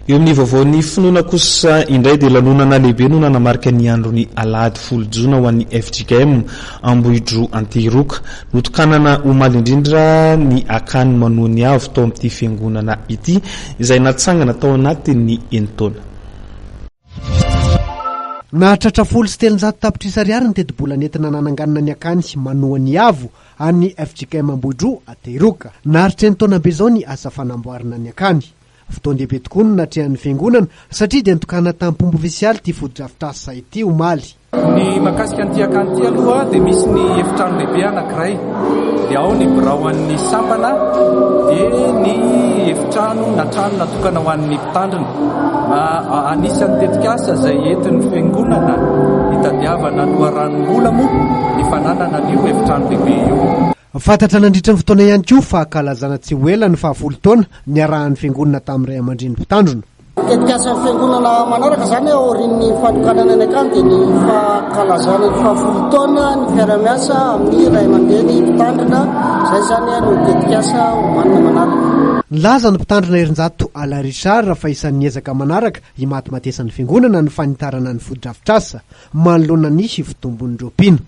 Eo amin'ny vaovaon'ny finoana kosa indray dia lanonana lehibe no nanamarika ny andron'ny alahady folo jona ho an'ny fjkm Ambohidroa Antehiroka. Notokanana omaly indrindra ny Akany Manoa ny Avo tao amin'ity fiangonana ity izay natsangana tao anatin'ny enin-taona. Nahatratra 310 tapitrisa ariary ny tetibola nentina nananganana ny Akany Manoa ny Avo an'ny fjkm Ambohidroa Antehiroka. Naharitra enin-taona be izao ny asa fanamboarana ny akany. Fotoan-dehibe tokoa no natrehan'ny fiangonana satria dia nitokana tamim-pomba ofisialy ity fotodrafitrasa ity omaly. Ny mahakasika an'ity akany ity aloha dia misy ny efitrano lehibe anankiray, dia ao ny birao an'ny sampana, dia ny efitrano na trano natokana ho an'ny mpitandrina. Anisan'ny tetikasa izay entin'ny fiangonana hitadiavana loharanom-bola moa ny fananana an'io efitrano lehibe io. Fantatra nandritra ny fotoana ihany koa fa hankalazana tsy ho ela ny fahafolo taona niarahan'ny fiangonana tamin'ny ray aman-dreny mpitandrina. Ny tetikasan'ny fiangonana manaraka izany aorian'ny fanokanana ny akany dia ny fankalazana ny fahafolo taona ny fiaraha-miasa amin'ny ray aman-dreny mpitandrina. Izay izany no tetikasa omanina manaraka. Nilaza ny mpitandrina Herinjato Alain Richard fa isan'ny ezaka manaraka himatimatesan'ny fiangonana ny fanitarana ny fotodrafitrasa manoloana ny fitombon'ireo mpino.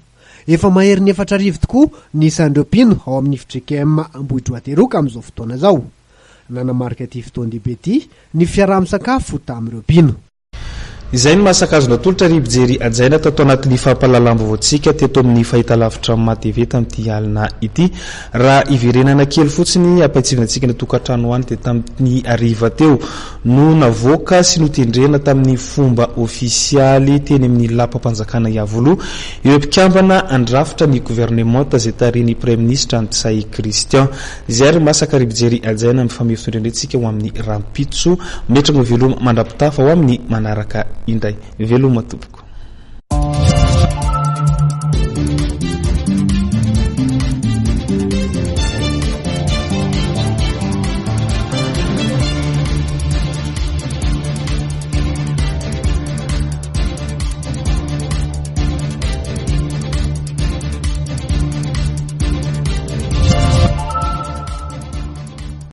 Efa maherin'ny 4000 tokoa ny isan'ireo mpino ao amin'ny fjkm Ambohidroateroka amin'izao fotoana izao. Nanamarika ity fotoan-dehibe ity ny fiaraha-misakafo tamin'ireo mpino. Izay ny masaka azo natolotra ry mpijery hajaina tato anatin'ny fampahalalam-baovaontsika teto amin'ny fahitalavitra MATV tamin'ity alina ity. Raha hiverenana kely fotsiny hampahitsivinantsika ny tokantrano any dia tamin'ny hariva teo no navoaka sy notendrena tamin'ny fomba ofisialy teny amin'ny lapam-panjakana Iavoloha ireo mpikambana handrafitra ny governemanta izay tarihin'ny Praiminisitra Ntsay Christian. Izay ary masaka ry mpijery hajaina mifamefitra indray tsika ho amin'ny rahampitso. Metraka ho veloma mandra-pitafa ho amin'ny manaraka indray. Veloma tompoko.